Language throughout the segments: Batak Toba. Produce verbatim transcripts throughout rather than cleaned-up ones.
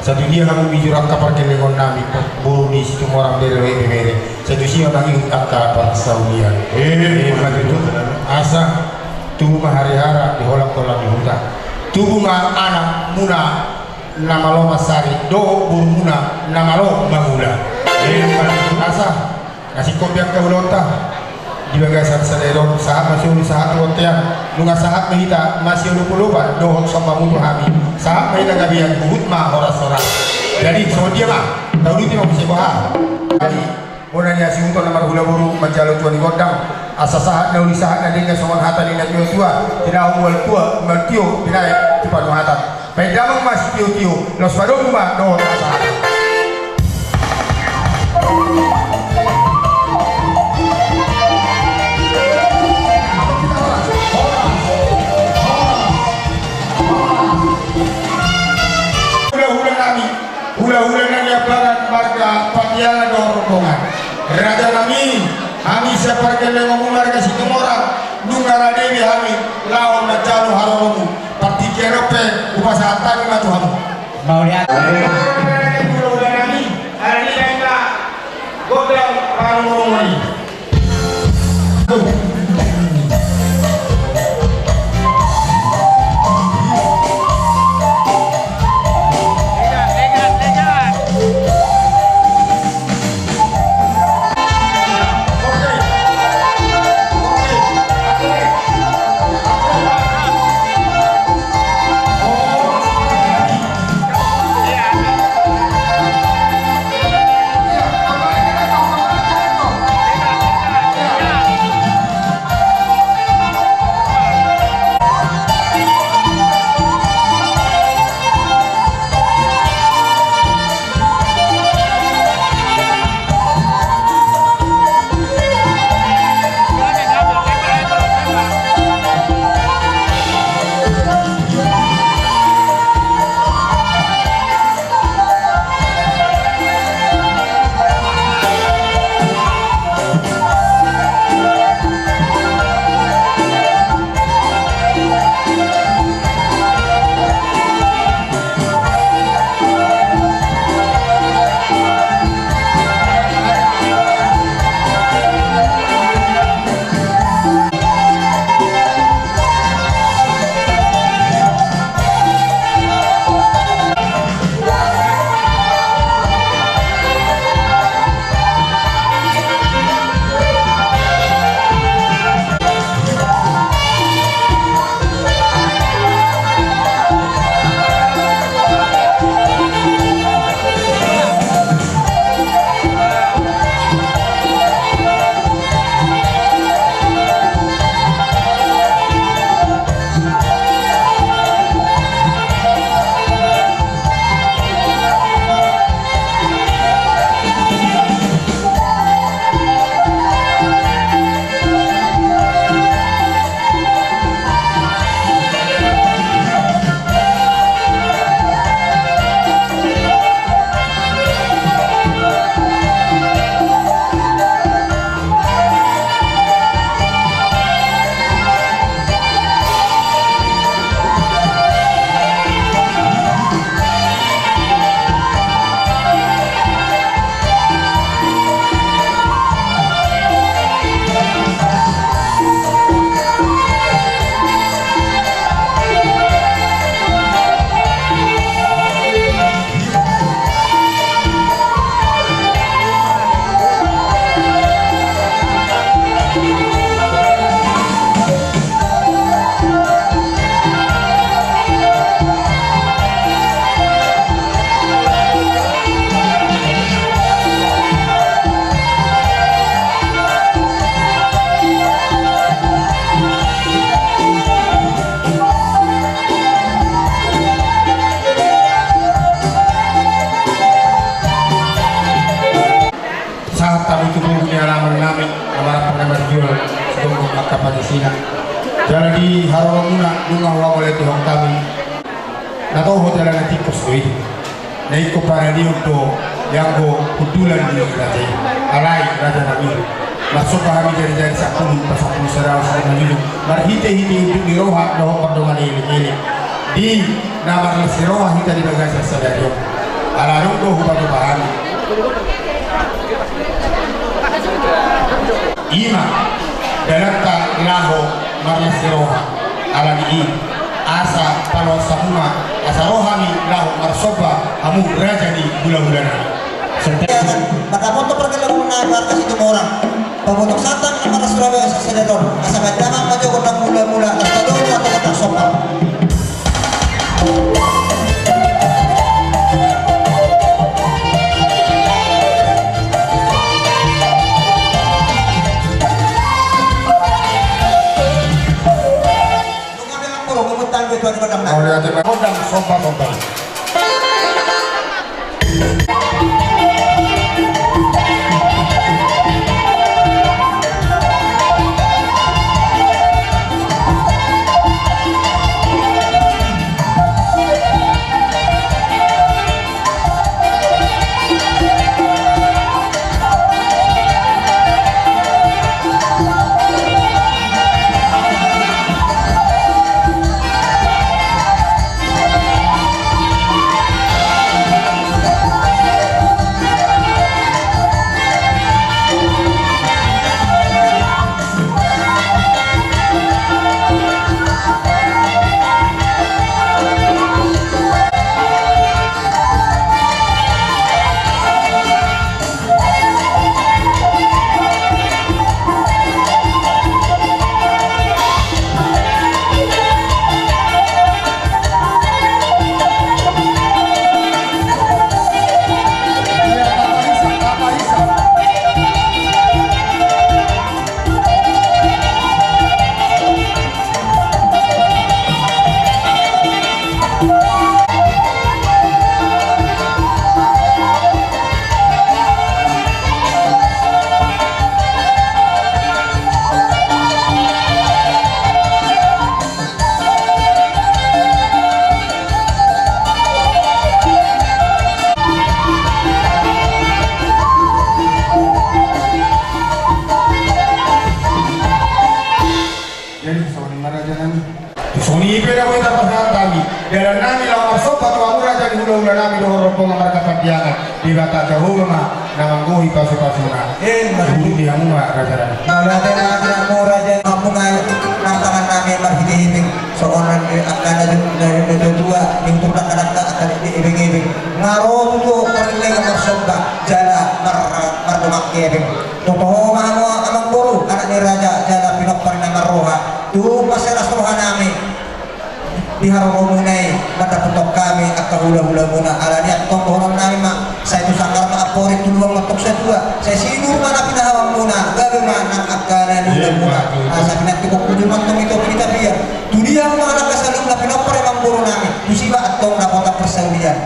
Satu dia hamu mijur angka pargellengon nami, boru ni Situmorang bere dohot ibebere. Satu sia nangihut angka parsaulian. Eh, eh, ma tutu. Asa tubu ma harihara di holang-holang ni huta. Tubu ma anak muna na malo mansari dohot boru muna na malo mangula. Eh, ma tutu. Asa na singkop be angka ulaonta di bagasan sadari on, sahat ma solu sahat ma bontean. Nunga sahat ma hita masiolop-olopan dohot so pamutu hami, sahat ma hita gabe huhut ma horas-horas. Jadi songon dia ma, tauduti ma muse boha. Jadi bona ni hasuhuton na marhula boru manjalo tua ni gondang, asa sahat na uli sahat na denggan songon hata ni na tua-tua, tinahu mual tua, mual tio, binaen tu panuhatan. Baen damang ma sitio-tio, laos padomu ma dohot hasahatan. Hula-hula nami, hula-hula na niambaran marga Patiala dohot rombongan. Raja nami, hami sian pargellengonmu marga Situmorang, nunga rade be hami laho manjalo haroromu. Partingkian on pe hupasahat hami ma tu hamu. Mauliate. Hula-hula nami, ala ni i ma gondang parungu-rungu i. Hata ni tubuh ni alaman nami, na marhaha na marjual, sitonggo angka panisina. Jala di haroromuna, nunga huhaholehon hami. Na toho jala na tingkos do i. Na ingkon paradion do, ianggo hundulan ni raja i. Alai raja nami. Marsomba hami jari-jari sampulu, pasampulu sada, sada na jujur. Marhite-hite unduk ni roha, dohot pardongan elek-elek. Di na marlas ni roha hita di bagasan sadari on. Ala dung do hupatupa hami. Ima dalanta laho marlas ni roha. Ala ni i asa paloas hamu ma asa ro hami laho marsomba hamu raja ni hulahula nami. Songon i. Ia kan, maka motor perkelabuan na markas itu orang. Pabotok santang na marlas ni roha bagasan sadari on. Asa baen damang manjou gondang mula-mula. Asa dong atau gondang sombong. Gondang sombong, gondang. Jadi songon i ma raja nami. Songon i pe na boi tapasahat hami. Dalan nami laho marsomba tu hamu raja ni hulahula nami dohot rombongan marga Pandiangan. Debata Jahowa ma na manggohi pasupasuna. Emma tutu. Di hamu ma raja nami. Mauliate ma di hamu raja, hamu ma tangan nami marhitehite. Songon i angka na, na, na, na tua, ni utur angka, angka di, di, di, di, di. Nga ro tutu parlinggoman marsomba, jala mar-, mardongan kepeng. Toho ma hamu amangboru, anak ni raja, jala pinompar na marroha. Tung mansai las roha nami di haroromuna i mandapothon hami angka hulahulamuna. Alani i antong dohonon nami ma, sai tu sanggar ma amporik, tu luang ma antong satua, sai sinur ma na pinahaonmuna, gabe ma nang angka na niulamuna. Asa pinantikhon hujur ma antong i topi ni tapian. Tu dia ma nang angka saluhutna pinompar ni amangboru nami, tusi ma antong dapotan parsaulian.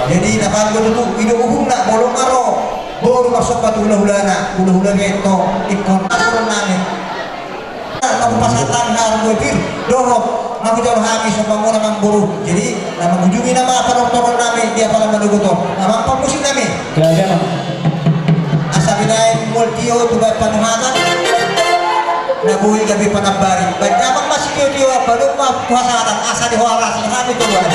Jadi na paling tutu i do uhumna, molo nga ro boru marsomba tu hulahulana, hulahula be tong ingkon aturan nami. Tong pasahat hami dohot nga hujalo hami sombamuna amangboru. Jadi na mangujungi nama panortoron nami di apala manogot on, nama pamusik nami. Asa binaen mual tio tu baen panuhatan. Na boi gabe panambari. Baen damang ma sitio-tio, baen ma panuhatan asa dihoras hami tu baen.